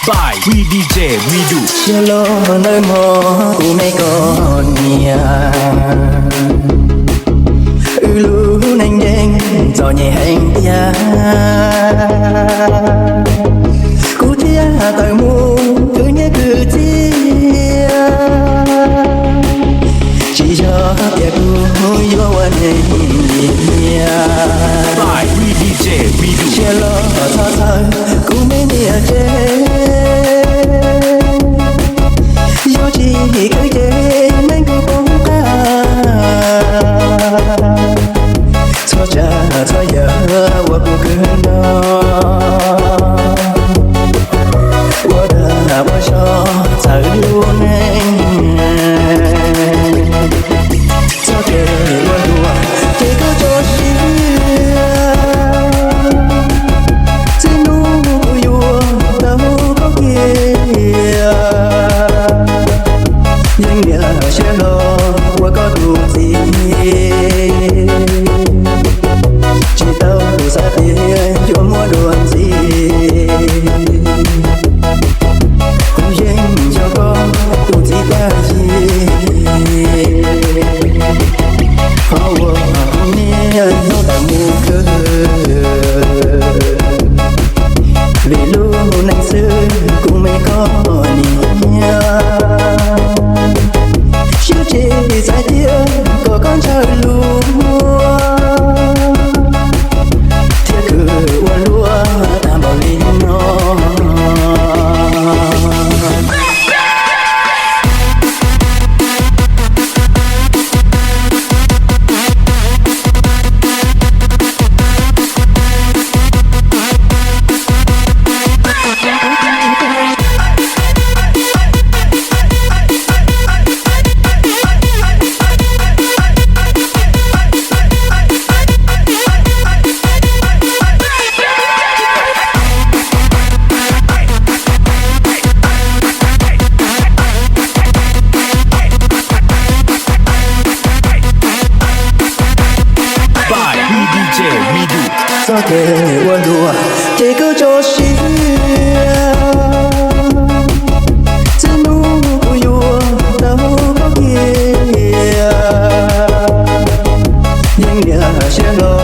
By V D J Midu. Siab loj ntawm hmo kuv me koj niam, wb lub neej yeej txom nyem heev tiag. Kuv thiaj tawm mus khwv nyiaj khwv txiaj, tsis yog tias kuv yuav ua neeg lim hiam. Siab loj txhob txhawj kuv me niam tsev, yog tsis khwv ces neej kuv poob qab. Txhob tsa txhob yam uas kuv khwv no, ua dag ua zog txawv lub neej. Txoj kev ua luaj ces koj tso siab, txij hnub kuv yuav tau koj kiag, yeej niam siab loj ua koj tus txiv, tsis tau xav tias yuav muaj dua ntxiv. Kuv yeej yog koj tus txiv tag yig, qhov uas kuv niaj hnub tawm mus khwv, vim lub neej xwb kuv me koj niam. Siab tsis xav cia kom koj ntshaw lub, thiab khwv ua luaj tag npaum li no. Txoj kev ua luaj ces koj tso siab, txij hnub kuv yuav tau koj kiag, yeej niam siab loj